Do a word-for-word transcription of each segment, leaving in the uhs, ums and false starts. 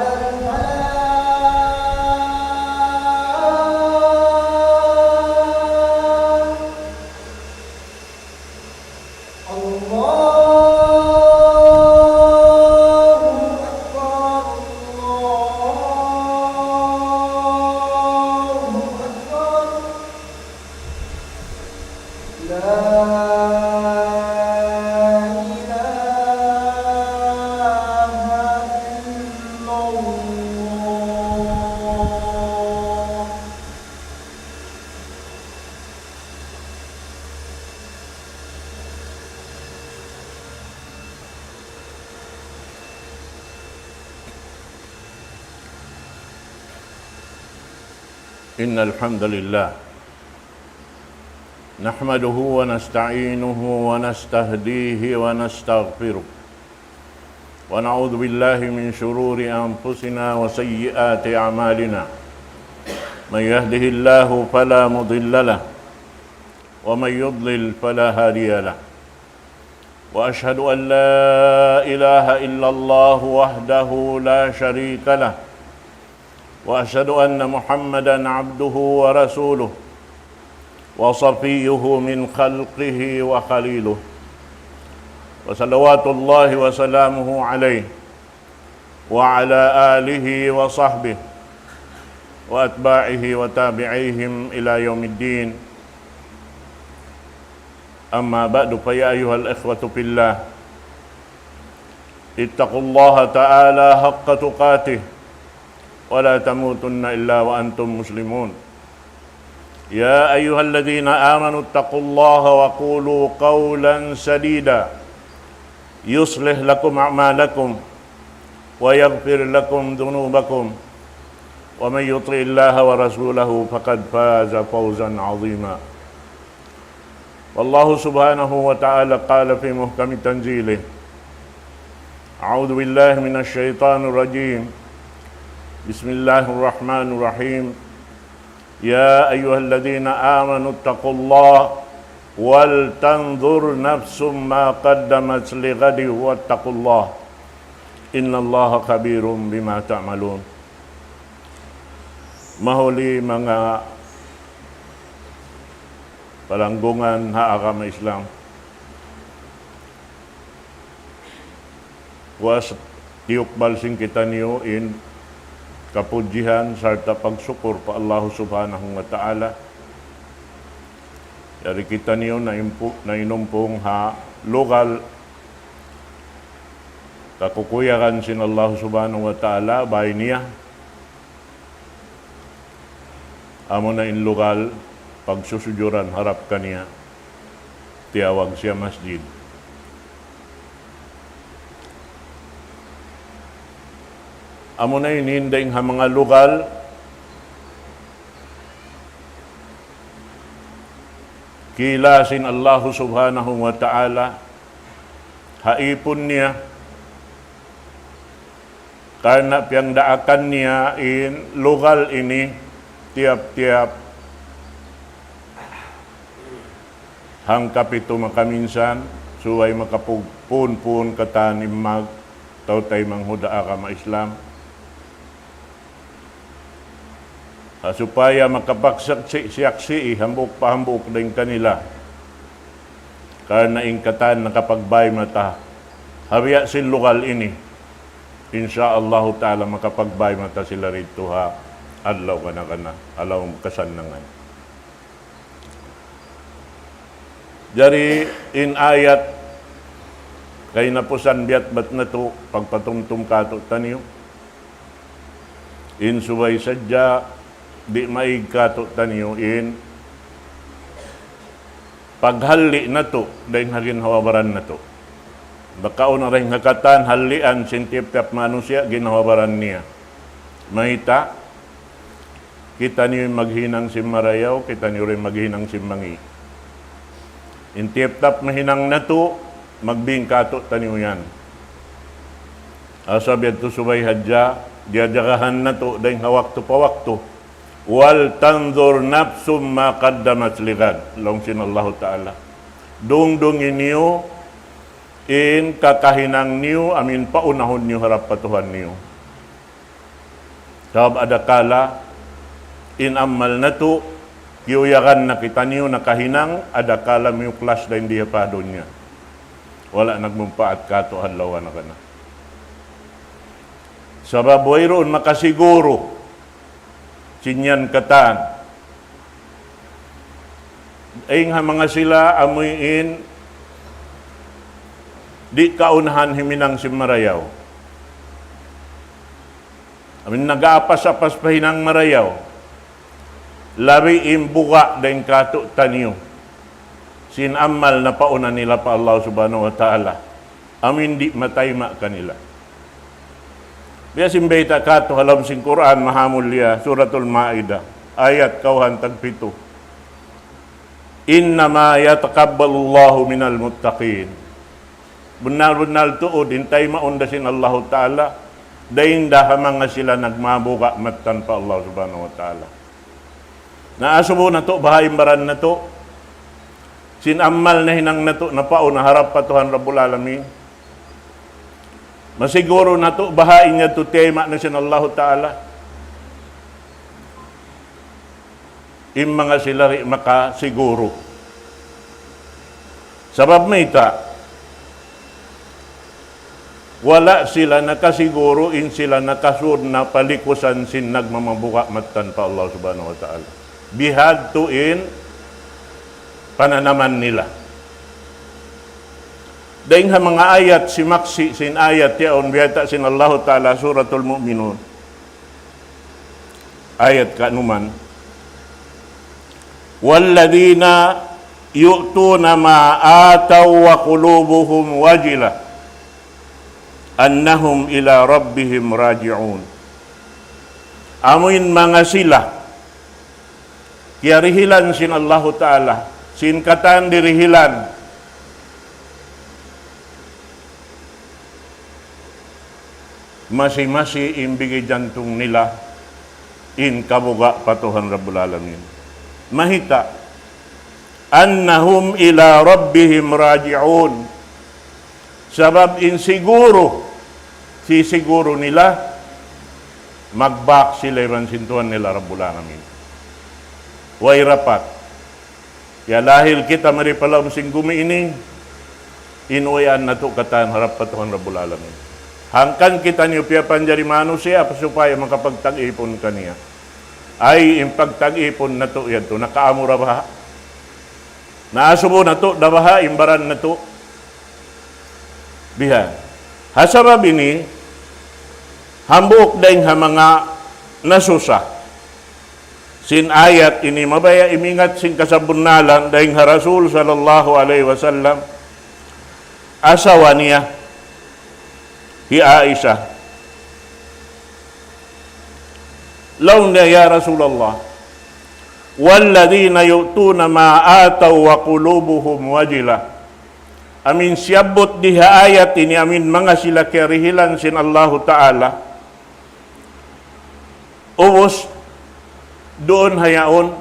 الفلاح. الله أكبر، الله أكبر. لا إله إلا الله. إن الحمد لله نحمده ونستعينه ونستهديه ونستغفره، ونعوذ بالله من شرور أنفسنا وسيئات أعمالنا. من يهده الله فلا مضل له، ومن يضلل فلا هادي له. وأشهد أن لا إله إلا الله وحده لا شريك له، وأشهد أن محمدا عبده ورسوله، وصفيه من خلقه وخليله، وصلوات الله وسلامه عليه وعلى آله وصحبه وأتباعه وتابعيهم إلى يوم الدين. أما بعد، فيا أيها الإخوة في الله، اتقوا الله تعالى حق تقاته ولا تموتن إلا وأنتم مسلمون. يا أيها الذين آمنوا اتقوا الله وقولوا قولا سديدا يصلح لكم أعمالكم ويغفر لكم ذنوبكم ومن يطع الله ورسوله فقد فاز فوزا عظيما. والله سبحانه وتعالى قال في محكم تنزيله: أعوذ بالله من الشيطان الرجيم. بسم الله الرحمن الرحيم. يا أيها الذين آمنوا اتقوا الله ولتنظر نفس ما قدمت لغد واتقوا الله إن الله خبير بما تعملون. Mahuli manga palanggungan ha agama Islam. Puas tiyukbal sin kitaniyu in kapudjihan sarta' pagsukur pa Allahu Subhanahu wa Ta'ala. Yari kitaniyu naimpu-, nainumpung ha lugal kakukuyagan sin Allahu Subhanahu wa Ta'ala, bay niya. Amuna in lugal pagsusujuran harap kaniya, tiyawag siya masjid. Amuna ini in dayn ha manga lugal kila sin Allahu Subhanahu wa Ta'ala ha ipun niya, karna' piyagdaakan niya in lugal ini tiyap-tiyap hangkapitu makaminsan, subay makapugpun-pun katan in magtau-taymanghuran ha agama Islam. Ha supaya makapagsaksi'-saksi' hambuuk pa hambuuk dayn kanila. Karna' in katan nakapagbaymat ha biya' sin lugal ini. Insya Allahu Ta'ala makapagbaymat sila didtu ha adlaw kana-kana, adlaw kasannangan. Jari in ayat kahinapusan biyatbat natu', pagpatumtum kātu'niyu. In subay sadja di' maig kātu'niyu in paghalli' natu' dayn ha ginhawa-baran natu'. Bang kaun dayn ha katan hallian sin tiyap-tiyap manusiya' ginhawa-baran niya. Mayta'? Kitaniyu in maghinang sin marayaw, kitaniyu da in maghinang sin mangi'. In tiyap-tiyap mahinang natu', magbing kātu'niyu yan. Asa biya' tu subay hadja, diyajagahan natu' dayn ha waktu pa waktu. وَلْتَنْظُرْ نَفْسٌ مَا قَدَّمَتْ لِغَدٍ. Laung sin Allahu Ta'ala. Dungdungi niyu in kakahinang niyu, amu in paunahun niyu harap pa Tuhan niyu. Sabab adakala in amal natu', kiyuyagan na kitaniyu nakahinang, adakala miyuklas da in diya pa dunya. Wala' nagmumpaat katu' ha adlaw na kana. Sabab wayruun makasiguru sin yan katan. Dayn ha manga sila amuin di' kaunahan himinang sin marayaw. Amin nag-aapas-apas pa hinang marayaw. Labi in buga' dayn katu'taniyu sin amal napauna nila pa Allah Subhanahu wa Ta'ala. Amin di' matayma' kanila. Biya' sin bayta' katu' ha lawm sin Qur'an Mahamulliya, Suratul Ma'idah, ayat kawhaan tagpitu. إنما يتقبل الله من المتقين. Bunnal-bunnal tuud in taymaun da sin Allahu Ta'ala, dayn da ha manga sila nagmabuga' mattan pa Allah Subhanahu wa Ta'ala. Na asubu natu', baha' in baran natu', sin amal nahinang natu' napauna harap pa Tuhan Rabbul Alamin. Masiguru natu', baha' in yadtu tiyayma' na sin Allahu Ta'ala. In manga sila di' makasiguru. Sabab mayta', wala' sila nakasiguru in sila nakasud na pa likusan sin nagmamabuga' mattan pa Allah Subhanahu wa Ta'ala. Bihadtu in pananaman nila. Dayn ha manga ayat simaksi' sin ayat yaun biyayta' sin Allahu Ta'ala, Suratul Mu'minun. Ayat kanuman. والذين يؤتون ما آتوا وقلوبهم وجلة أنهم إلى ربهم راجعون. Amuin manga sila kiyarihilan sin Allahu Ta'ala, sin katan dirihilan, masi-masi in bigi jantung nila in kabuga' pa Tuhan Rabbul Alamin. Mayta'? أنهم إلى ربهم راجعون. Sabab in siguru, sisiguru nila, magbak sila iban sin Tuhan nila Rabbul Alamin. Way rapat. Kiyalahil kita mari pa lawm sin gumi ini, in uwian natu' katan harap pa Tuhan Rabbul Alamin. Hangkan kitaniyu piyapanjari manusiya' supaya makapagtag-ipun kaniya. Ay, in pagtag-ipun natu' yadtu, nakaamura baha'. Naasubu natu', da baha' in baran natu'. Bihan. Ha sabab ini, hambuuk dayn ha manga nasusa sin ayat ini, mabaya' imingat sin kasabunnalan dayn ha Rasul sallallahu alayhi wasallam, asawa niya, hi Aisha. Laung niya, "Ya Rasulullah, والذين يؤتون ما آتوا وقلوبهم وجلة." Amin siyabbut di ha ayat ini, amin manga sila kiyarihilan sin Allahu Ta'ala. Ubus, duun ha yaun,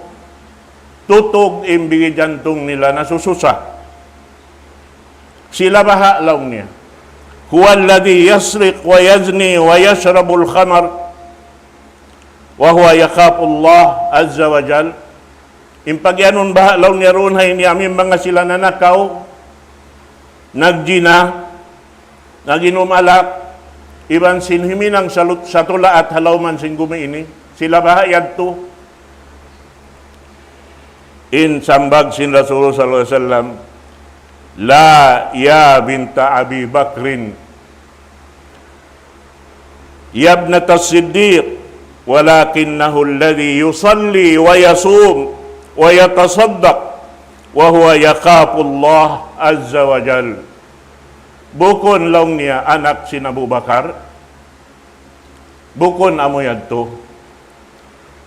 tutug in bigi jantung nila nasususa. Sila baha' laung niya. هو الذي يسرق ويزني ويشرب الخمر وهو يخاف الله عز وجل. In pagiyanun baha' laung niya duun ha ini amin manga sila nanakaw, nagjina, nag-inum alak, iban sin himinang salut-, satulaat ha lawman sin gumi ini. Sila baha' yadtu. In sambag sin Rasulullah sallallahu alayhi wasallam, لا يا بنت أبي بكر، يا ابنة الصديق، ولكنه الذي يصلي ويصوم ويتصدق وهو يخاف الله عز وجل. Bukun laung niya anak sin Abu Bakar, bukun amu yadtu.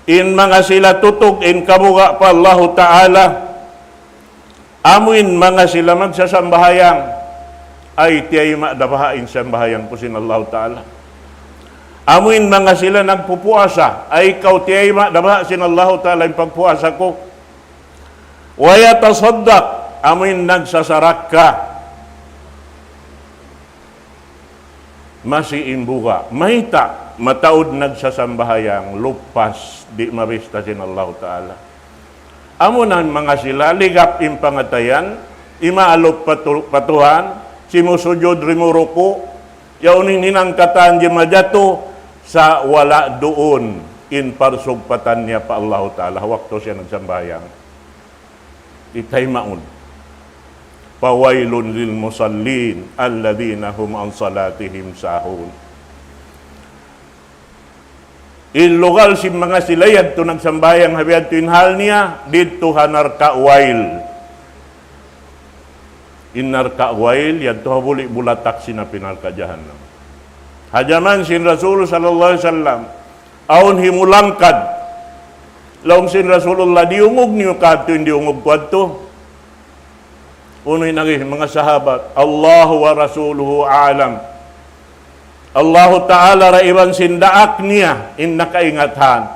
In manga sila tutug in kabuga' pa Allahu Ta'ala, amuin manga sila magsasambahayang, ay tiyayma' da baha' in sambahayang ku sin Allahu Ta'ala. Amuin manga sila nagpupuasa, ay kaw tiyayma' da baha' sin Allahu Ta'ala in pagpuasa ku. ويتصدق, amuin nagsasarakka. Masi in buga'. Mayta'? Mataud nagsasambahayang, lupas, di' mabista sin Allahu Ta'ala. Amu na in manga sila, ligap in pangatayan, imaalup pa tu-, pa Tuhan, simusujud, rimuruku', yaun in hinang katan jimajatu, sa' wala' duun in parsugpatan niya pa Allahu Ta'ala, waktu siya nagsambahayang. Di' taymaun. فويل للمصلين الذين هم عن صلاتهم ساهون. In lugal sin manga sila yadtu nagsambahayang ha biyadtu in hal niya, didtu ha narka' wail. In narka' wail, yadtu ha buli' bulatak sin api narka' jahannam. Ha jaman sin Rasul sallallahu alayhi wasallam, awn himulangkad. Laung sin Rasulullah, "Diyungug niyu kadtu in diyungug ku adtu?" Unu in agi manga sahabat, "الله ورسوله أعلم." Allahu Ta'ala ra iban sin daak niya in nakaingat han.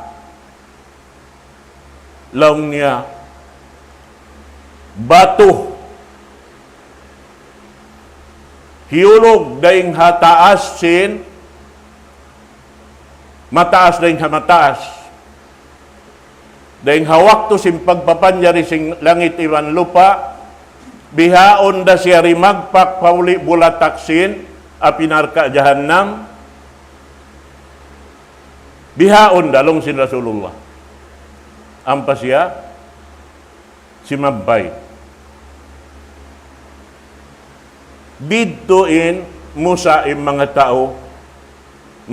Laung niya, batu hiyulug dayn ha taas sin, mataas dayn ha mataas. Dayn ha waktu sin pagpapanjari sin langit iban lupa', bihaun da siya rimagpak pa buli' bulatak sin api narka' jahannam, bihaun da laung sin Rasulullah. Ampa siya simabbay. Didtu in musa' in manga tau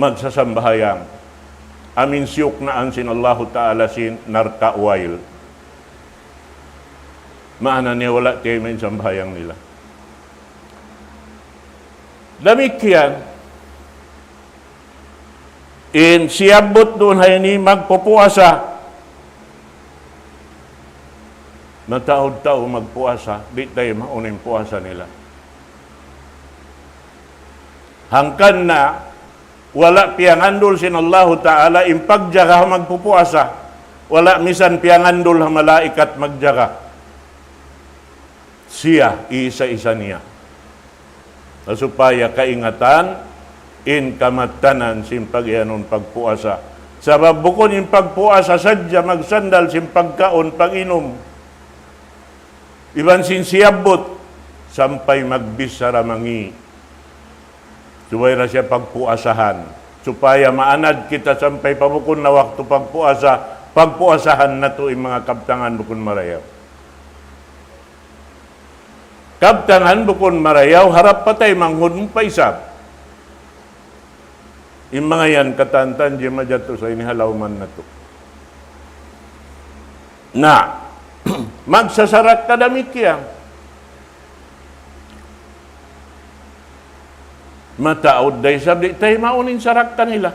magsasambahayang. Amu in siyuknaan sin Allahu Ta'ala sin narka' wail. Maana niya wala' tiyayma' in sambahayang nila. Damikkiyan, in siyabbut duun ha ini magpupuasa. Mataud tau magpuasa, di' taymaun in puasa nila. Hangkan na wala' piyangandul sin Allahu Ta'ala in pagjaga ha magpupuasa. Wala' misan piyangandul ha malaikat magjaga. Siya, isa-isa niya. Na supaya kaingatan in kamattanan sin pag-iyanun pagpuasa. Sabab bukun in pagpuasa sadja magsandal sin pagkaun, pag-inum, iban sin siyabbut, sampay magbichara mangi'. Subay da siya pagpuasahan. Supaya maanad kita sampay pa bukun na waktu pagpuasa, pagpuasahan natu' in manga kabtangan bukun marayaw. Kabtangan bukun marayaw, harap pa taymanghud mu pa isab. In manga yan katantan, jimajatu sa ini ha lawman natu'. Na, magsasarakka damikkiyan. Mataud da isab di' taymaun in sarakka nila.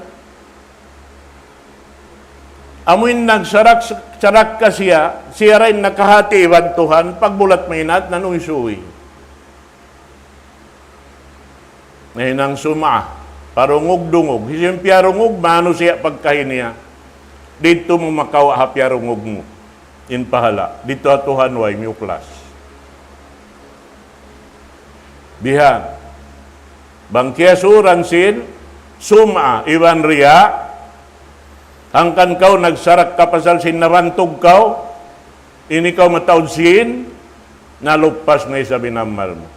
Amu in nagsarak-, sarakka siya, siya ra in nakahati iban Tuhan, pagbulat maynaat nanuysuy. Nahinang sum'a, parungug-dungug. Hisiyu in piyarungug, manusiya' pagkahi niya. Didtu mu makawa' ha piyarungug mu in pahala'. Didtu ha Tuhan way miyuklas. Bihan. Bang kiyasuran sin sum'a iban riya', hangkan kaw nagsarakka pasal sin nabantug kaw, ini kaw mataud sin, nalupas na isab in amal mu.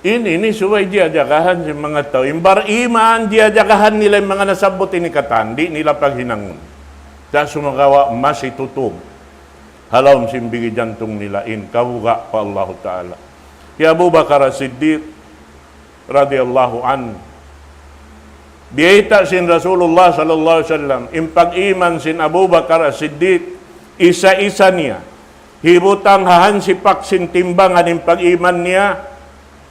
Ini, ini subay diyajagahan sin manga tau. In bar-iman, diyajagahan nila in manga nasabbut ini katan, di' nila paghinangun. Sa' sumagawa' masi tutug ha lawm sin bigi jantung nila in kabuga' pa Allahu Ta'ala. Hi Abu Bakar As-Siddiq radiyallahu anhu. Biyayta' sin Rasulullah sallallahu alayhi wasallam, in pag-iman sin Abu Bakar As-Siddiq, isa-isa niya hibutang ha hansipak sin timbangan in pag-iman niya,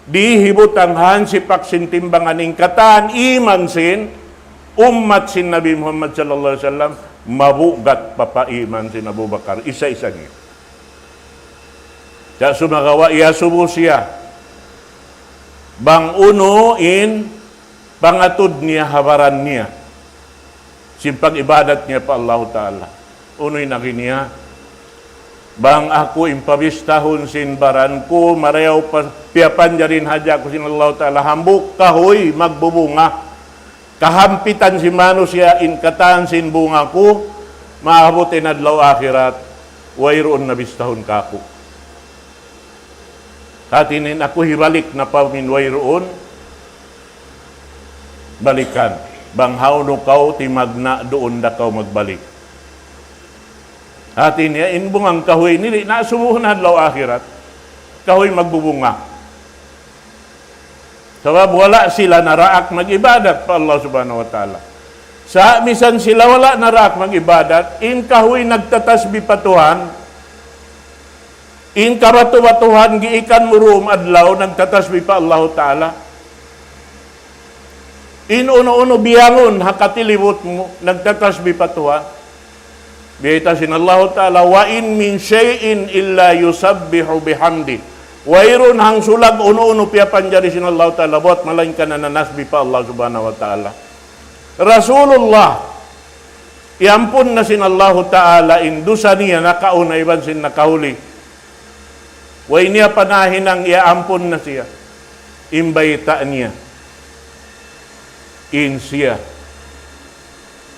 di' hibutang ha hansipak sin timbangan in katan iman sin ummat sin Nabi Muhammad sallallahu alayhi wasallam, mabugat pa pa iman sin Abu Bakar, isa-isa niya. Sa' sumagawa' iyasubu siya bang unu in pangatud niya ha baran niya sin pag-ibadat niya pa Allahu Ta'ala. Unu in agi niya? Bang aku in pabistahun sin baran ku, marayaw pa, piyapanjari in hadja ku sin Allahu Ta'ala, hambuuk kahuy magbubunga. Kahampitan sin manusiya' in katan sin bunga ku, maabut in adlaw akhirat, wayruun na bistahun kāku'. Hāti niya in aku hibalik na pa amin wayruun balikan. Bang hawnu kaw timagna' duun da kaw magbalik. Hāti niya in bunga kahuy ini di' na asubuhun adlaw akhirat. Kahuy magbubunga. Sabab wala' sila naraak mag-ibadat pa Allah Subhanahu wa Ta'ala. Sa' misan sila wala' naraak mag-ibadat, in kahuy nagtatasbih pa Tuhan, in kabatu-batuhan giikan mu dūm adlaw nagtatasbih pa Allahu Ta'ala. In unu-unu biyangun ha katilibut mu nagtatasbih pa Tuhan. Biyayta' sin Allahu Ta'ala, وَإِن مِّن شَيْءٍ إِلَّا يُسَبِّحُ بِحَمْدِهِ. Wayruun hangsulag unu-unu piyapanjari sin Allahu Ta'ala buwat malaingkan nananasbih pa Allah Subhanahu wa Ta'ala. Rasulullah, iyampun na sin Allahu Ta'ala in dusa niya nakauna iban sin nakahuli. Way niya pa nahinang, iyaampun na siya. In bayta' niya, in siya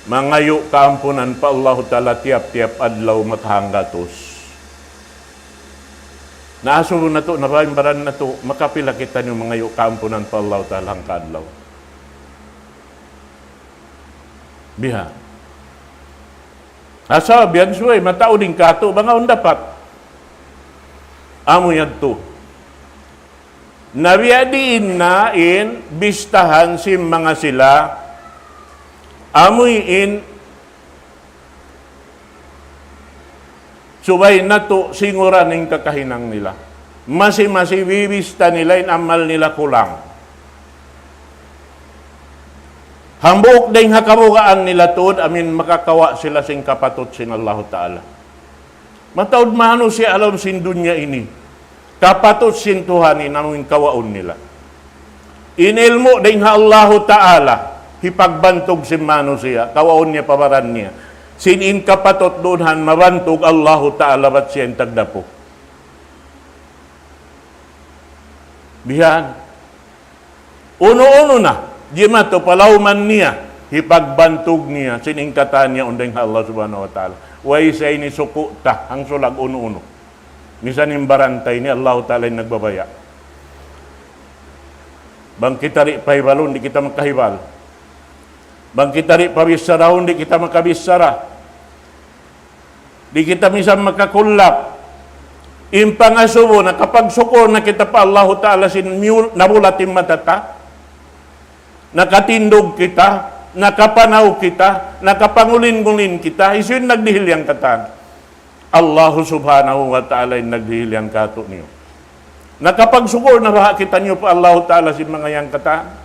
mangayu' kaampunan pa Allahu Ta'ala tiyap-tiyap adlaw makahanggatus. Na asubu natu', na baran natu', makapila kitaniyu mangayu' kaampunan pa Allahu Ta'ala hangka adlaw? Biha'. Asa biyan subay mataud in kātu', bang awn dapat. Amu yadtu. Na biya' diin na in bistahan sin manga sila, amu in subay natu' singuran in kakahinang nila. Masi-masi bibista nila in amal nila kulang. Hambuuk dayn ha kabugaan nila tuud, amin makakawa' sila sin kapatut sin Allahu Ta'ala. Mataud manusiya' ha lawm sin dunya ini, kapatut sin Tuhan in amuin kawaun nila. In ilmu' dayn ha Allahu Ta'ala, hipagbantug sin manusiya', kawaun niya pa baran niya. Sin in kapatut duun han mabantug Allahu Ta'ala bat siya in tagdapu. Bihan. Unu-unu na, jimatu palawman niya, hipagbantug niya, sin in katan niya dayn ha Allah Subhanahu wa Ta'ala. Way sa ini suku' ta, hangsulag unu-unu. Misan in barantay niya, Allahu Ta'ala in nagbabaya'. Bang kita di' pahibalun, di' kita makahibal. Bang kita di' pabissarahun, di' kita makabichara. Di' kita misan makakullap. In pangasubu, nakapagsukul na kita pa Allahu Ta'ala sin miyul-, nabulat in mata ta. Nakatindug kita, nakapanaw kita, nakapangulin-ngulin kita. Hisiyu in nagdihil yan katan? Allahu Subhanahu wa Ta'ala in nagdihil yan kātu'niyu. Nakapagsukul na baha' kitaniyu pa Allahu Ta'ala sin manga yan katan?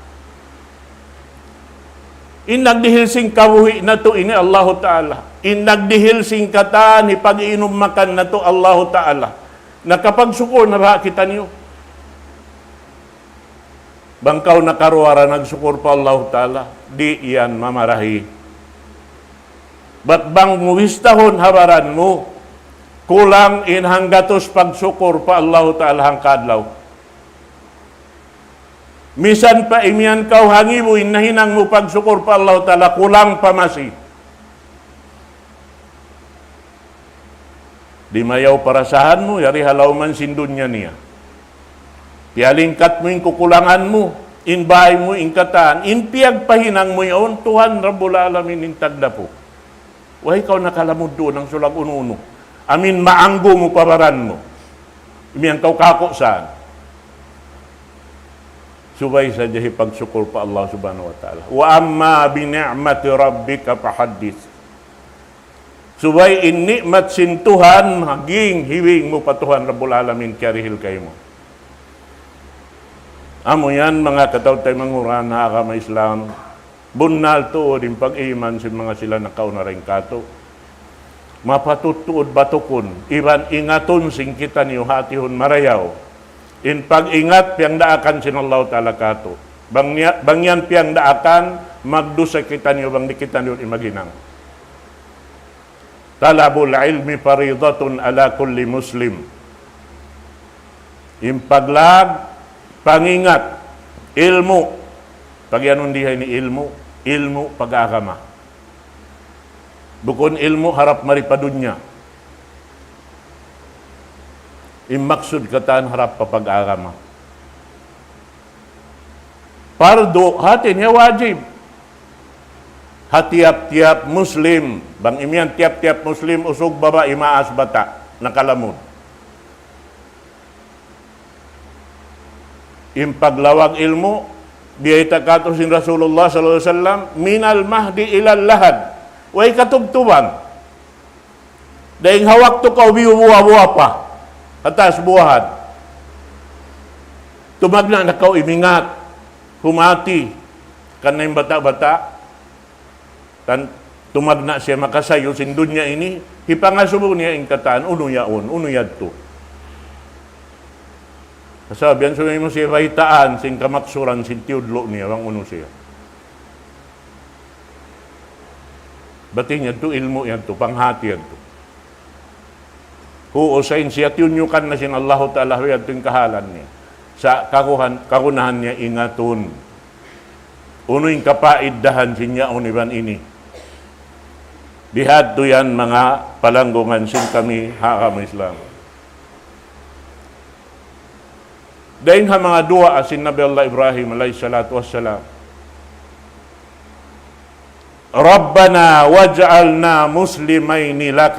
In nagdihil sin kabuhi' natu' ini Allahu Ta'ala. In nagdihil sin katan hipag-iinum makan natu' Allahu Ta'ala. Nakapagsukul na baha' kitaniyu? Bang kaw nakaruwa ra nagsukul pa Allahu Ta'ala, di' yan mamarahi. Bat bang mu bistahun ha baran mu, kulang in hanggatus pagsukul pa Allahu Ta'ala hangka adlaw. Misan pa imiyan kaw ha ngibu in nahinang mu pagsukul pa Allahu Ta'ala, kulang pa masi. Di' mayaw parasahan mu, yari ha lawman sin dunya niya. Piyalingkat mu in kukulangan mu, in bāy mu, in katan, in piyagpahinang mu yaun, Tuhan Rabbul Alamin in tagdapu. Way kaw nakalamud duun hangsulag unu-unu. Amin maanggu mu pa baran mu. Imiyan kaw kaku' saan. Subay sadja hipagsukul pa Allah Subhanahu wa Ta'ala. وَأَمَّا بِنِعْمَةِ رَبِّكَ فَحَدِّثْ. Subay in ni'mat sin Tuhan, maging hiwing mu pa Tuhan Rabbul Alamin kiyarihil kaymu. Amu yan, manga kataw-taymanghuran ha agama Islam, bunnal tuud in pag-iman sin manga sila nakauna dayn kātu'. Mapatut tuud batukun, iban ingatun sin kitaniyu hātihun marayaw. In pag-ingat piyangdaakan sin Allahu Ta'ala kātu'. Bang niya-, bang yan piyangdaakan, magdusa kitaniyu bang di' kitaniyu in maghinang. طلب العلم فريضة على كل مسلم. In paglag, pangingat, ilmu'. Pagiyanun di ha ini ilmu', ilmu' pag-agama. Bukun ilmu' harap mari pa dunya. In maksud katan harap pa pag-agama. Pardu, hati niya wajib. Ha tiyap-tiyap Muslim, bang imiyan tiyap-tiyap Muslim, usug babai, maas bata', nakalamud. In paglawag ilmu', biyayta' katu' sin Rasulullah sallallahu alayhi wasallam, من المهد إلى اللحد. Way katubtuban. Dayn ha waktu kaw biyubuwa-buwa pa, ha taas buwahan. Tumagna' na kaw imingat, humati, karna' in bata'-bata', tan-, tumagna' siya makasayu sin dunya ini, hipangasubu niya in katan, unu yaun, unu yadtu. Sabab yan subay mu siya baytaan, sin kamaksuran, sin tiyudlu' niya, bang unu siya. Bat in yadtu ilmu' yadtu, panghati yadtu. Hu, usain siya tiyunyukan na sin Allahu Ta'ala, hu, yadtu in kahalan niya. Sa' kaguhan-, kagunahan niya ingatun. Unu in kapaiddahan sin yaun iban ini. Bihadtu yan manga palanggungan sin kami ha agama Islam. Dayn ha manga duwaa sin Nabi Allah Ibrahim alayhi salatu wassalam. ربنا واجعلنا مسلمين لك.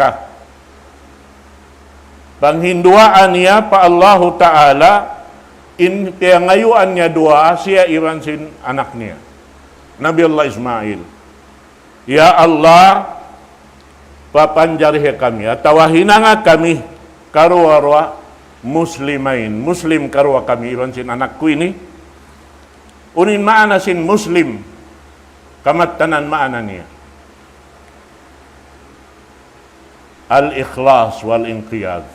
Panghinduwaa niya pa Allahu Ta'ala, in piyangayuan niya duwaa siya iban sin anak niya, Nabi Allah Ismail. Ya Allah, papanjariha kami, atawa hinanga kami, karuwa-ruwa muslimain, Muslim karuwa kami, iban sin anak ku ini. Unu in maana sin Muslim, kamattanan maana niya. الإخلاص والانقياد.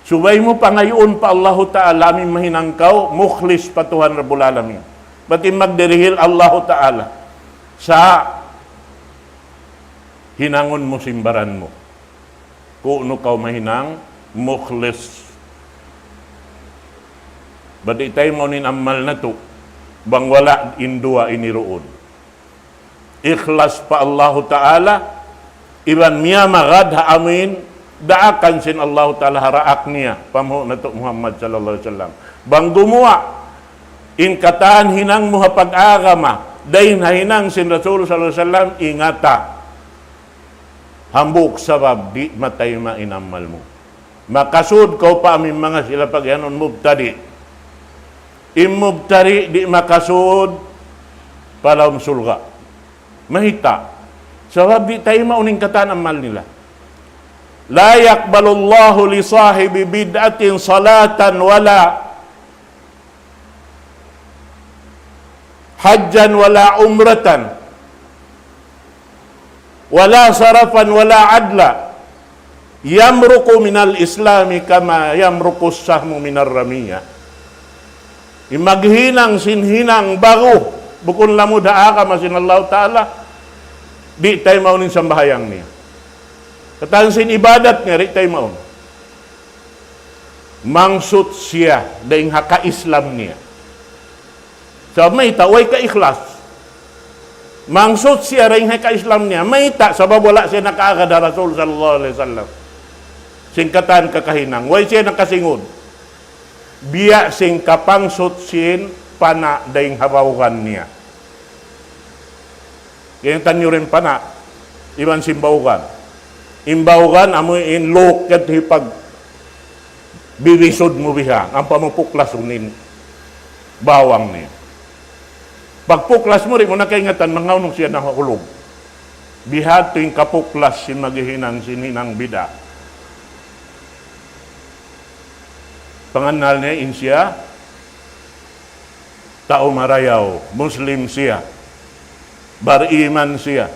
Subay mu pangayuun pa Allahu Ta'ala amu in mahinang kaw mukhlis pa Tuhan Rabbul Alamin. Bat in magdirihil Allahu Ta'ala. Sa' hinangun mu sin baran mu. Ku'nu kaw mahinang mukhlis. Bat di' taymaun in amal natu'. Bang wala' in duwa ini duun. Ikhlas pa Allahu Ta'ala, iban miyamagad ha amu in daakan sin Allahu Ta'ala ha daak niya, panghu' natu' Muhammad sallallahu alayhi wasallam. Bang gumuwa', in katan hinang mu ha pag-agama, dayn ha hinang sin Rasul sallallahu alayhi wasallam, ingata. Hambuuk sabab di' matayma' in amal mu. Makasud kaw pa amu in manga sila pagiyanun mubtadi'. In mubtadi' di' makasud pa lawm surga'. Mayta'? Sabab di' taymaun in katan amal nila. لا يقبل الله لصاحب بدعة صلاة ولا حجا ولا عمرة ولا صرفا ولا عدلا يمرق من الإسلام كما يمرق السهم من الرمية. In maghinang sin hinang baru, bukun lamud ha agama sin Allahu Ta'ala, di' taymaun in sambahayang niya. Katan sin ibadat niya, di' taymaun. Mangsut siya dayn ha ka-Islam niya. Sabab mayta', way ka-ikhlas. Mangsut siya dayn ha ka-Islam niya. Mayta', sabab wala' siya nakaagad ha Rasul sallallahu alayhi wasallam. Sin katan kakahinang. Way siya nakasingud. Biya' sin kapangsut sin pana' dayn ha bawgan niya. Kaya tanyu rin pana', iban sin bawgan. In bawgan, amu in lukit hipag bibisud mu biha, ampa mu puklasun in bawang niya. Pagpuklas mu, di' mu na kaingatan, mangaunung siya nahulug. Bihadtu in kapuklas sin maghihinang, sin hinang bid'a. Pangannal niya in siya, tau marayaw, Muslim siya, bariman siya.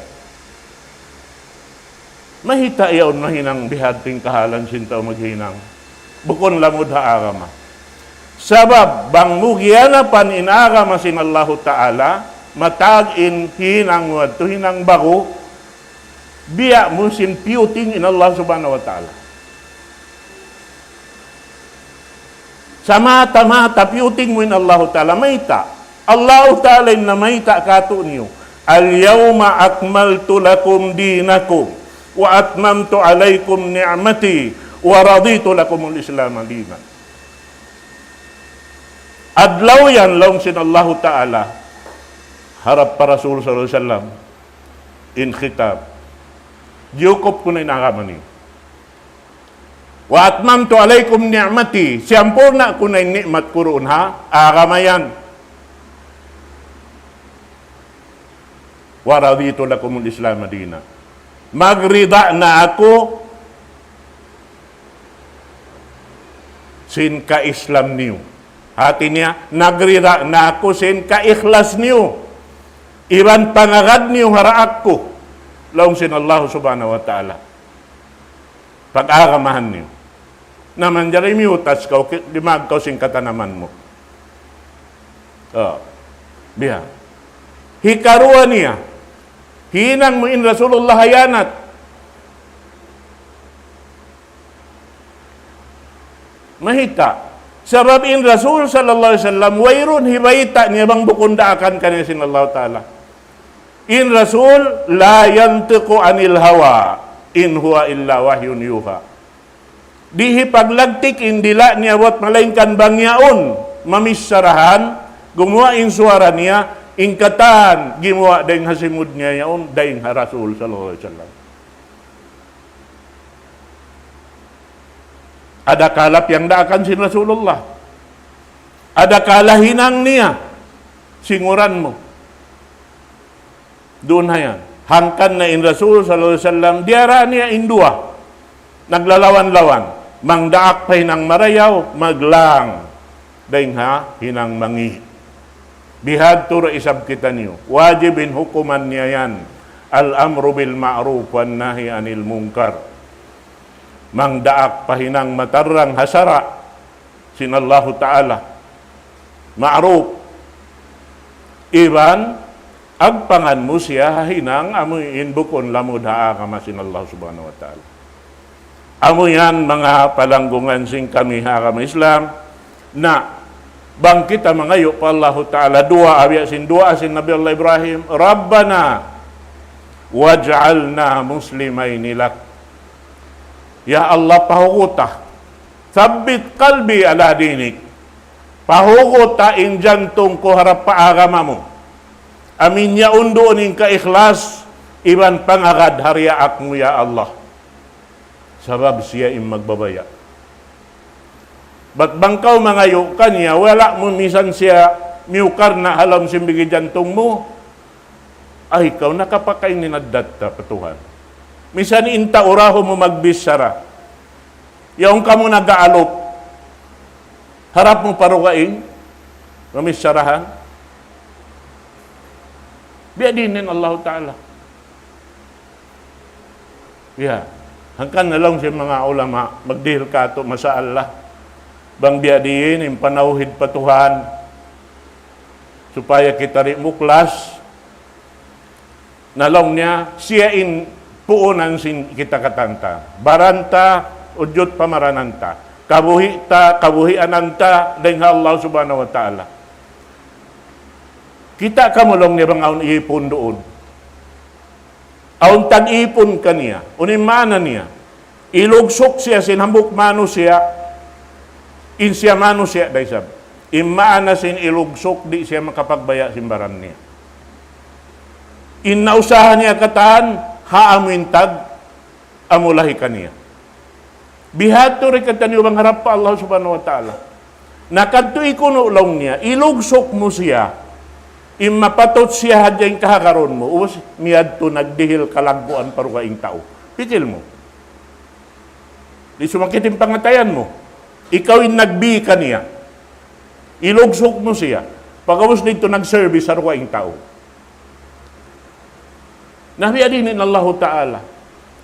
Mayta' yaun mahinang bihadtu in kahalan sin tau maghinang. Bukun lamud ha agama. Sabab, bang mu giyanapan in agama sin Allahu Ta'ala, matag in hinang mu yadtu hinang baru, Biya' mu sin piyuting in Allah Subhanahu wa Ta'ala. Samata-mata piyuting mu in Allahu Ta'ala, mayta'? Allahu Ta'ala in namayta' kātu'niyu, "Al-yawma akmaltu lakum dinakum, wa atmamtu alaykum ni'mati, wa raditu lakumul Islama dina." Adlaw yan, laung sin Allahu Ta'ala, harap pa Rasul sallallahu alayhi wasallam, in khitab, "Jiyukup ku na in agama niyu. Wa atmamtu alaykum ni'mati, siyampurna' ku na in ni'mat ku duun ha agama yan. Wa raditu lakumul Islama dina. Magrida na aku sin ka-Islam niyu." Hāti niya, "Nagrida na aku sin kaikhlas niyu iban pangagad niyu ha daak ku," laung sin Allah Subhanahu wa Ta'ala. "Pag-agamahan niyu. Na manjari miyutas kaw, ki-, dimag kaw sin katanaman mu." Oh. Biya'. Hikaruwa niya, hinang mu in Rasulullah hiyanat. Mayta'? Sabab in Rasul sallallahu alayhi wasallam, wayruun hibayta' niya bang bukun daakan kaniya sin Allah Ta'ala. In Rasul, "La yantiqu anil hawa, in huwa illa wahyun yuha." Di' hipaglagtik in dila' niya buat malaingkan bang yaun mamicharahan, gumuwa' in suwara niya, in katan gimuwa' dayng ha simud niya yaun, dayng ha Rasul sallallahu alayhi wasallam. Adakala piyagdaakan sin Rasulullah. Adakala hinang niya, singuran mu. Duun ha yan. Hangkan na in Rasul sallallahu alayhi wasallam, diyara niya in duwa. Naglalawan-lawan. Mangdaak pa hinang marayaw, maglang dayng ha hinang mangi'. Bihadtu da isab kitaniyu. Wajib in hukuman niya yan. Al-amru bil ma'ruf wan nahi anil munkar. Mangdaak pa hinang matarrang ha sara' sin Allahu Ta'ala. Ma'ruf. Iban, agpangan mu siya ha hinang amu in bukun lamud ha agama sin Allah Subhanahu wa Ta'ala. Amu yan manga palanggungan sin kami ha agama Islam, na bang kita mangayu' pa Allahu Ta'ala duwaa biya' sin duwaa sin Nabi Allah Ibrahim, "Rabbana waj'alna muslimayni lak." Ya Allah, pahuguta. "Thabbit qalbi ala dinik." Pahuguta in jantung ku harap pa agama mu. Amu in yaun duun in kaikhlas iban pangagad ha daak mu, ya Allah. Sabab siya in magbabaya'. Bat bang kaw mangayu' kaniya, wala' mu misan siya miyukarna' ha lawm sin bigi jantung mu, ay kaw nakapakain in addat ta pa Tuhan. Misan in tau rahu mu magbichara. Yaun kamu nag-aalup. Harap mu pa dugaing, mamicharahan. Biya' diin in Allahu Ta'ala. Ya. Hangkan na laung sin manga ulama, magdihil kātu', masha Allah. Bang biya' diin in panawhid pa Tuhan, supaya kita di' muklas, na laung niya, siya in puunan sin kita katan ta. Baran ta, ujud pamaranan ta. Kabuhi' ta, kabuhianan ta, dayng ha Allah Subhanahu wa Ta'ala. Kita' kamu laung niya bang awn ipun duun. Awn tag-ipun kaniya. Unu in maana niya? Ilugsuk siya sin hambuuk manusiya', in siya manusiya' da isab. In maana sin ilugsuk, di' siya makapagbaya' sin baran niya. In nausaha niya katan, ha amu in tag-amulahi kaniya. Bihadtu da kitaniyu bang harap pa Allah Subhanahu wa Ta'ala. Na kadtu ikunu' laung niya, ilugsuk mu siya, in mapatut siya hadja in kahagarun mu, ubus miyadtu nagdihil kalagguan pa dugaing tau. Pikil mu. Di' sumakit in pangatayan mu. Ikaw in nagbi kaniya. Ilugsuk mu siya. Pag'ubus didtu nag-service ha dugaing tau. Na biya' diin in Allahu Ta'ala.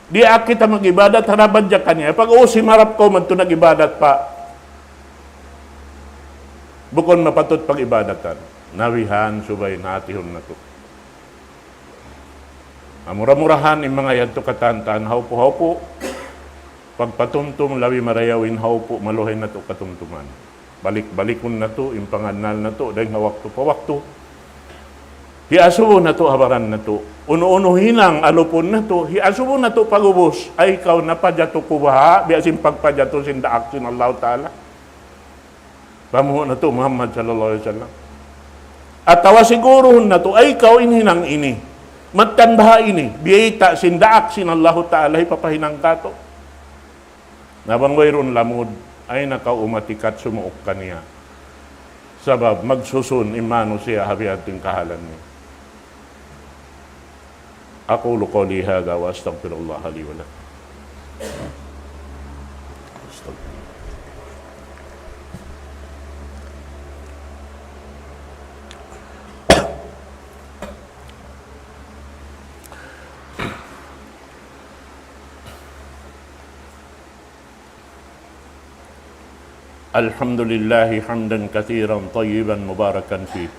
Diyaak kita mag-ibadat, harap hadja kaniya. Pag'ubus himarap kaw madtu nag-ibadat pa bukun mapatut pag-ibadatan. Na bihan, subay na hatihun natu'. Mura-murahan in manga yadtu katan-katan hawpu'-hawpu', pagpatumtum labi marayaw in hawpu', maluhay natu' katumtuman. Balik-balikun natu' in pangannal natu' dayn ha waktu pa waktu. Hiyasubu natu' ha baran natu'. Unu-unu hinang alupun natu', hiyasubu natu' pag'ubus. Ay kaw napajatu ku baha', biya' sin pagpajatu sin daak sin Allahu Ta'ala pa Muhammad sallallahu alayhi wasallam. Atawa siguruhun natu', ay kaw in hinang ini, mattan baha' ini, biyayta' sin daak sin Allahu Ta'ala hipapahinang katu'. Na bang wayruun lamud, ay na kaw umatikat sumuuk kaniya. Sabab magsusun in manusiya' ha biya' ha yan kahalan niya. أقول قولي هذا وأستغفر الله لي ولكم. الحمد لله حمدا كثيرا طيبا مباركا فيه،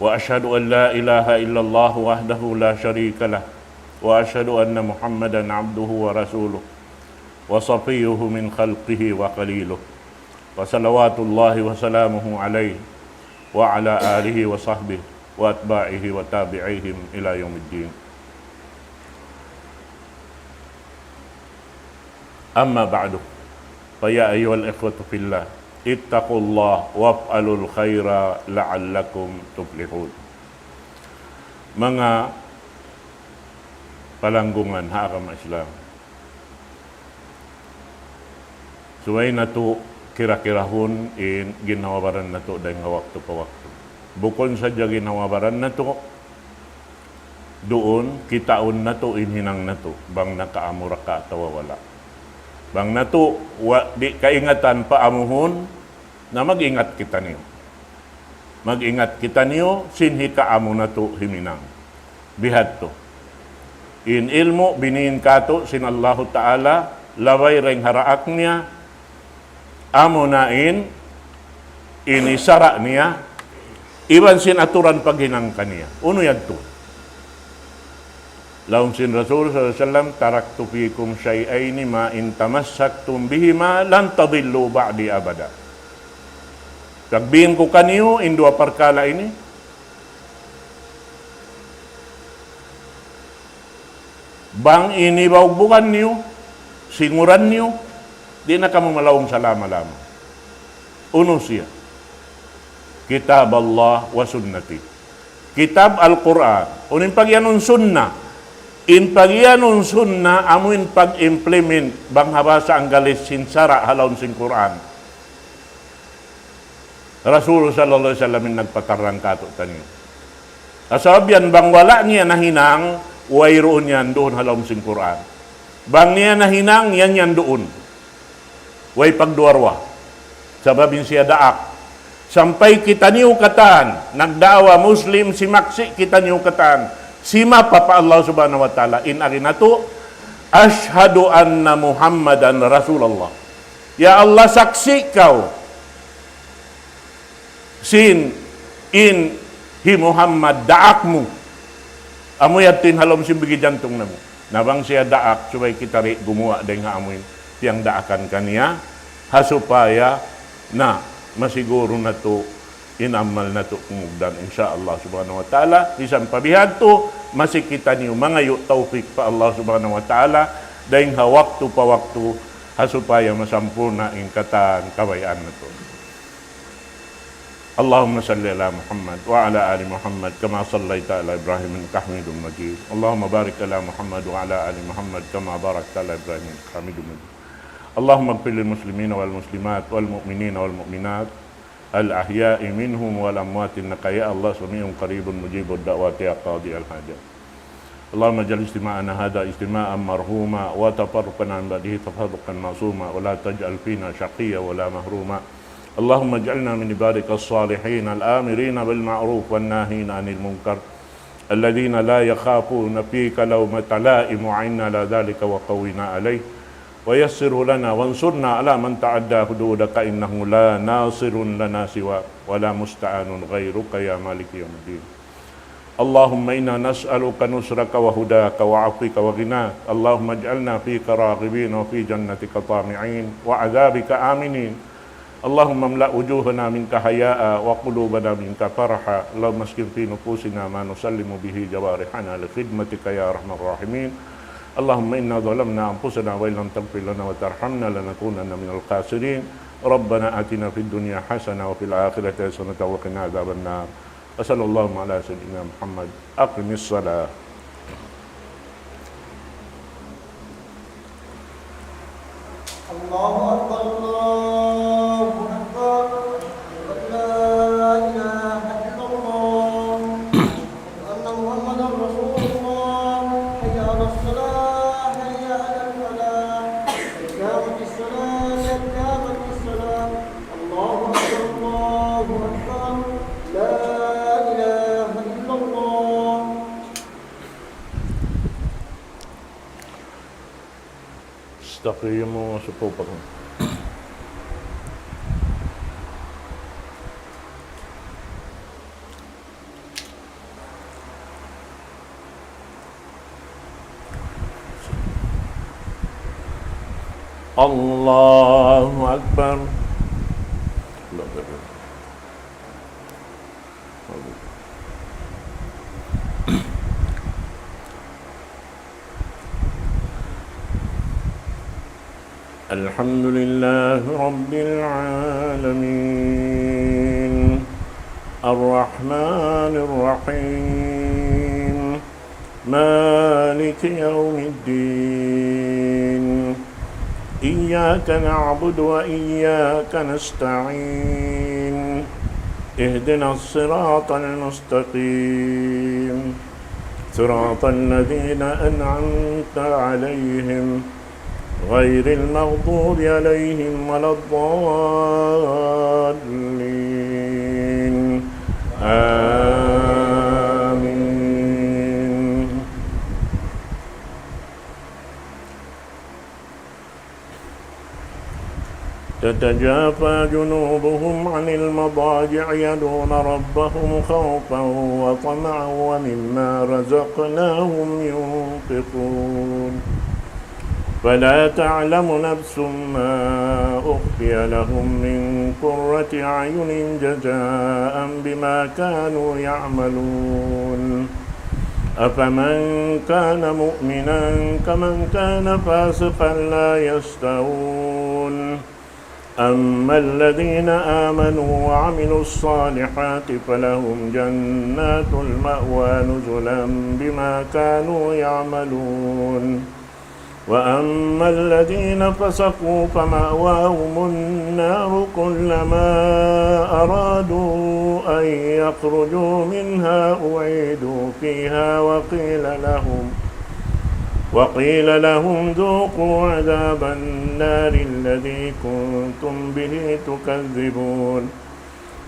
وأشهد أن لا إله إلا الله وحده لا شريك له، وأشهد أن محمدا عبده ورسوله وصفيه من خلقه وخليله، فصلوات الله وسلامه عليه وعلى آله وصحبه وأتباعه وتابعيهم إلى يوم الدين. أما بعد، فيا أيها الإخوة في الله، اتقوا الله وافعلوا الخير لعلكم تفلحون. Manga palanggungan ha agama Islam, subay natu' kira-kirahun in ginhawa-baran natu' dayn ha waktu pa waktu. Bukun sadja ginhawa-baran natu', duun kitaun natu' in hinang natu', bang nakaamu ra ka atawa wala'. Bang natu' wa-, di' kaingatan paamuhun, na mag-ingat kitaniyu. Mag-ingat kitaniyu sin hikaamu natu' himinang. Bihadtu. In ilmu' biniin katu' sin Allahu Ta'ala, labay dayn ha daak niya, amuna in, ini sara' niya, iban sin aturan paghinang kaniya. Unu yadtu? Laung sin Rasul sallallahu alayhi wasallam, تركت فيكم شيئين ما إن تمسكتم بهما لن تضلوا بعدي أبدا. Piyagbiin ku kaniyu in duwa parkala' ini, bang ini bawgbugan niyu, singuran niyu, di' na kamu malaum salama-lama. Unu siya? كتاب الله وسنتي. Kitab Al-Qur'an. Unu in pagiyanun sunna? In pagiyanun sunna, amu in pag-implement, bang ha bahasa Anggalis, sin sara' ha lawm sin Qur'an. Rasul sallallahu alayhi wasallam in nagpatarrang katu'taniyu. Sabab yan bang wala' niya nahinang, wayruun yan duun ha lawm sin Qur'an. Bang niya nahinang, yan yan duun. Way pagduwa-ruwa. Sabab in siya daak. Sampay kitaniyu katan, nagdaawa Muslim, simaksi' kitaniyu katan, simapa pa Allah Subhanahu wa Ta'ala, in agi natu', أشهد أن محمدا رسول الله. Ya Allah, saksi' kaw sin in hi Muhammad daak mu. Amu yadtu in ha lawm sin bigi jantung namu'. Na bang siya daak, subay kita di' gumuwa' dayn ha amu in piyangdaakan kaniya, ha supaya na masiguru natu' in amal natu' kumugdan, insya Allah Subhanahu wa Ta'ala. Misan pa bihadtu, masi kitaniyu mangayu' tawfik pa Allah Subhanahu wa Ta'ala, dayn ha waktu pa waktu, ha supaya masampurna' in katan kabayaan natu'. اللهم صل على محمد وعلى آل محمد كما صليت على إبراهيم إنك حميد مجيد. اللهم بارك على محمد وعلى آل محمد كما باركت على إبراهيم إنك حميد مجيد. اللهم اغفر للمسلمين والمسلمات والمؤمنين والمؤمنات الأحياء منهم والأموات إنك يا الله سميع قريب مجيب الدعوات يا قاضي الحاجات. اللهم اجعل اجتماعنا هذا اجتماعا مرحوما وتفرقنا من بعده تفرقا معصوما ولا تجعل فينا شقيا ولا محروما. اللهم اجعلنا من عبادك الصالحين الآمرين بالمعروف والناهين عن المنكر الذين لا يخافون فيك لومة لائم وأعنا على ذلك وقونا عليه ويسره لنا وانصرنا على من تعدى حدودك إنه لا ناصر لنا سواك ولا مستعان غيرك يا مالك يوم الدين. اللهم إنا نسألك نصرك وهداك وعفوك وغناك. اللهم اجعلنا فيك راغبين وفي جنتك طامعين وعذابك آمنين. اللهم املأ وجوهنا منك حياء وقلوبنا منك فرحا. اللهم اسكن في نفوسنا ما نسلم به جوارحنا لخدمتك يا أرحم الراحمين. اللهم إنا ظلمنا أنفسنا وإن لم تغفر لنا وترحمنا لنكونن من الخاسرين. ربنا آتنا في الدنيا حسنة وفي الآخرة حسنة وقنا عذاب النار. وصلى الله على سيدنا محمد. أقم الصلاة. الله أكبر، الله أكبر. أشهد أن لا إله إلا الله. أشهد أن محمدا رسول الله. حي على الصلاة، حي على الفلاح. قد قامت الصلاة، قد قامت الصلاة. الله أكبر، الله أكبر. لا إله إلا الله. استقيموا صفوفكم. الله أكبر. الحمد لله رب العالمين. الرحمن الرحيم. مالك يوم الدين. إياك نعبد وإياك نستعين. اهدنا الصراط المستقيم. صراط الذين أنعمت عليهم غير المغضوب عليهم ولا الضالين. آمين. تتجافى جنوبهم عن المضاجع يدعون ربهم خوفا وطمعا ومما رزقناهم ينفقون. فلا تعلم نفس ما أخفي لهم من قرة أعين جزاء بما كانوا يعملون. أفمن كان مؤمنا كمن كان فاسقا لا يستوون. أما الذين آمنوا وعملوا الصالحات فلهم جنات المأوى نزلا بما كانوا يعملون. وأما الذين فسقوا فمأواهم النار كلما أرادوا أن يخرجوا منها أعيدوا فيها وقيل لهم، وقيل لهم ذوقوا عذاب النار الذي كنتم به تكذبون.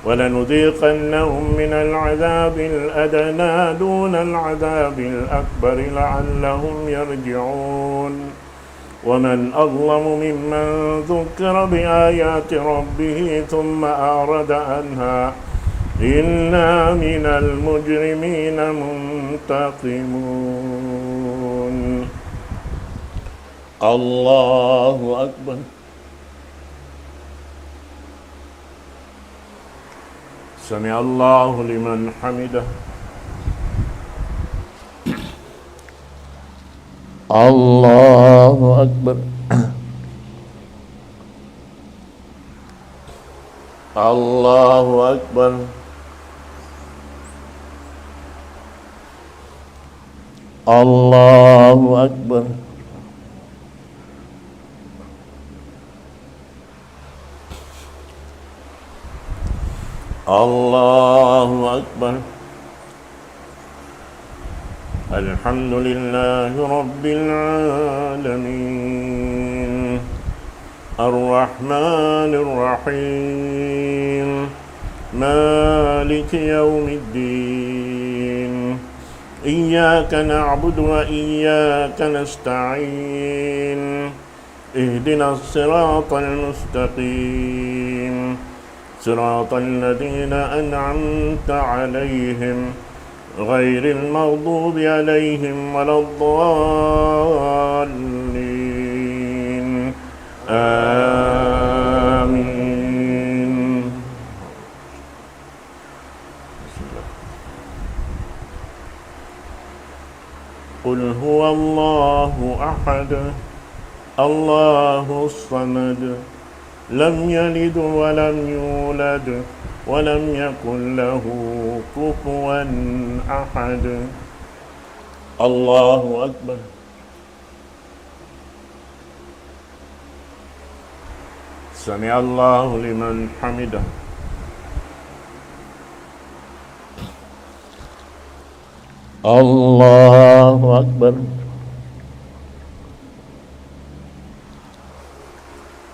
ولنذيقنهم من العذاب الأدنى دون العذاب الأكبر لعلهم يرجعون. ومن أظلم ممن ذكر بآيات ربه ثم أعرض عنها إنا من المجرمين منتقمون. الله أكبر. سمع الله لمن حمده. الله أكبر. الله أكبر. الله أكبر. الله أكبر. الحمد لله رب العالمين. الرحمن الرحيم. مالك يوم الدين. إياك نعبد وإياك نستعين. اهدنا الصراط المستقيم. صراط الذين أنعمت عليهم غير المغضوب عليهم ولا الضالين. آمين. قل هو الله أحد، الله الصمد، لم يلد ولم يولد، ولم يكن له كفوا أحد. الله أكبر. سمع الله لمن حمده. الله أكبر.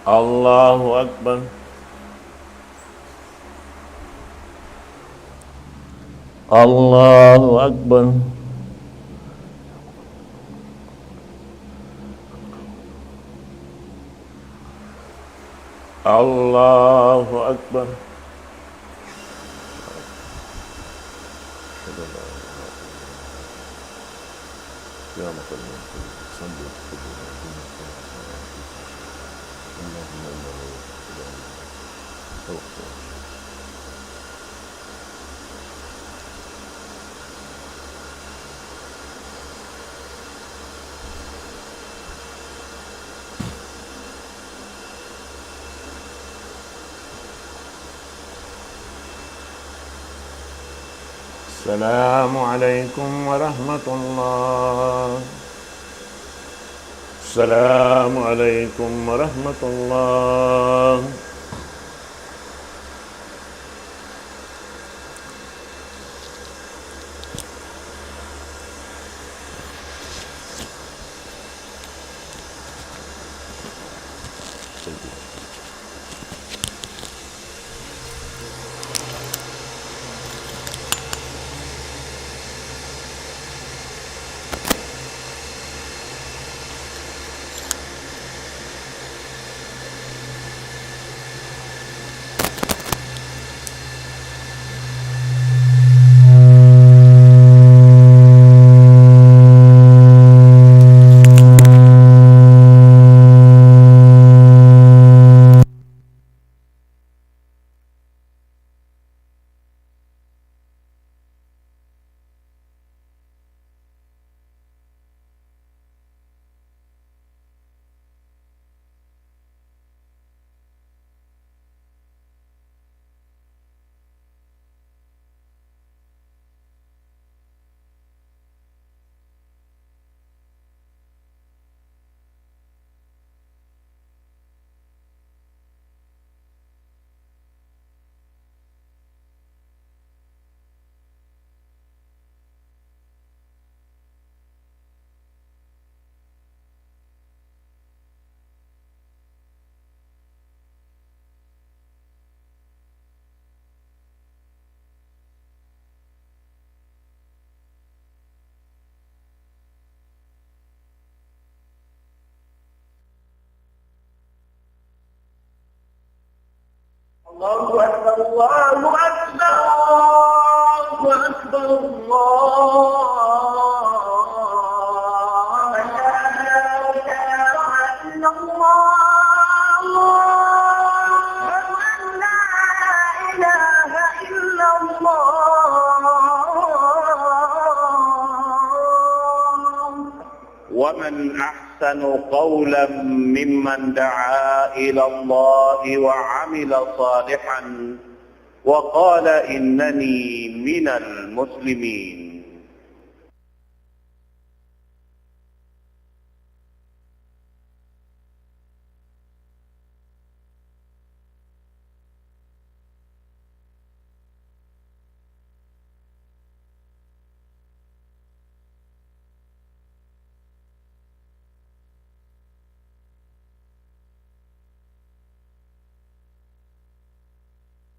الله أكبر. الله أكبر. الله أكبر. السلام عليكم ورحمة الله. السلام عليكم ورحمة الله. الله أكبر، الله أكبر، الله أكبر، الله أكبر. لا إله إلا الله. أشهد أن لا إله إلا الله. ومن أحسن قولا ممن دعا إلى الله وعمل صالحا وقال إنني من المسلمين.